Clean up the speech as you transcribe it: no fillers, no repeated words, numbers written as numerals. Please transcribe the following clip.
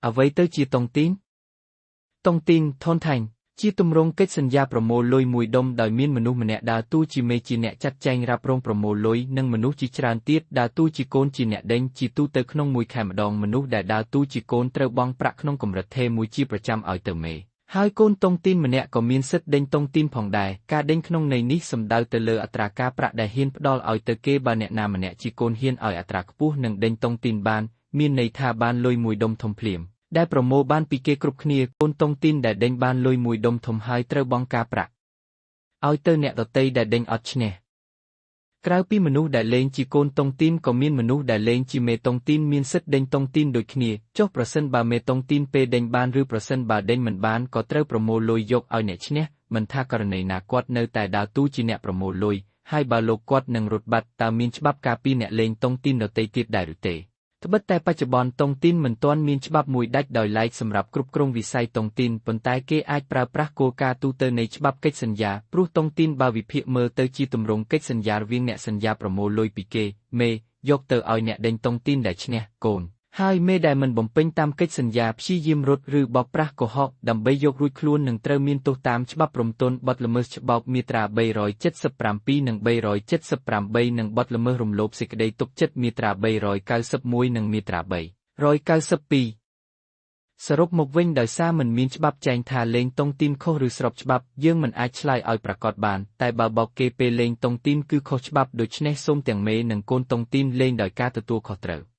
អ្វីទៅជាតុងទីនតុងទីនថនថែងជាទម្រង់កិច្ចសន្យាប្រមូលលុយមួយដុំដោយមានមនុស្សម្នាក់ដើរតួជាមេជាអ្នកចាត់ចែងរ៉ាប់រងប្រមូលលុយនិងមនុស្សជាច្រើនទៀតដើរតួជាកូនជាអ្នកដេញជាទូទៅក្នុងមួយខែម្ដងមនុស្សដែលដើរតួជាកូនត្រូវបង់ប្រាក់ក្នុងកម្រិតថេរមួយជាប្រចាំឲ្យទៅមេហើយកូនតុងទីនម្នាក់ក៏មានសិទ្ធិដេញតុងទីនផងដែរការដេញក្នុងន័យនេះសំដៅទៅលើអត្រាការប្រាក់ដែលហ៊ានផ្ដល់ឲ្យទៅគេបើអ្នកណាម្នាក់ជាកូនហ៊ានឲ្យអត្រាខ្ពស់និងដេញតុងទីនបានមានន័យថាបានលុយមួយដុំធំភ្លាមដែលប្រមូលបានពីគេគ្រប់គ្នាកូនតុងទីនដែលដេញបានលុយមួយដុំធំហើយត្រូវបង់ការប្រាក់ឲ្យទៅអ្នកដទៃដែលដេញអត់ឈ្នះក្រៅពីមនុស្សដែលលេងជាកូនតុងទីនក៏មានមនុស្សដែលលេងជាមេតុងទីនមានសិទ្ធិដេញតុងទីនដូចគ្នាចុះប្រសិនបើមេតុងទីនពេលដេញបានឬប្រសិនបើដេញមិនបានក៏ត្រូវប្រមូលលុយយកឲ្យអ្នកឈ្នះមិនថាករណីណាគាត់នៅតែដើរតួជាអ្នកប្រមូលលុយហើយបើលោកគាត់នឹងរត់បាត់តើមានច្បាប់ការពារអ្នកលេងតុងទីនដទៃទៀតដែរឬទេត្បិតតែបច្ចុប្បន្នតុងទីនមិនទាន់មានច្បាប់មួយដាច់ដោយឡែកសម្រាប់គ្រប់គ្រងវិស័យតុងទីនប៉ុន្តែគេអាចប្រើប្រាស់គោលការណ៍ទូទៅនៃច្បាប់កិច្ចសន្យាព្រោះតុងទីនបើវិភាគមើលទៅជាទម្រង់កិច្ចសន្យារវាងអ្នកសន្យាប្រមូលលុយពីគេមេយកទៅឲ្យអ្នកដេញតុងទីនដែលឈ្នះកូនហើយមេដែលមិនបំពេញតាមកិច្ចសន្យាព្យាយាមរត់ឬបោកប្រាស់កុហកដើម្បីយករួចខ្លួននឹងត្រូវមានទោសតាមច្បាប់ព្រំទណ្ឌបទល្មើសច្បាប់មាត្រា377និង378និងបទល្មើសរំលោភសេចក្តីទុកចិត្តមាត្រា391និងមាត្រា392សរុបមកវិញដោយសារមិនមានច្បាប់ចែងថាលេងតុងទីនខុសឬស្របច្បាប់យើងមិនអាចឆ្លើយឲ្យប្រាកដបានតែបើបោកគេពេលលេងតុងទីនគឺខុសច្បាប់ដូច្នេះសូមទាំងមេនិងកូនតុងទីនលេងដោយការទទួលខុសត្រូវ។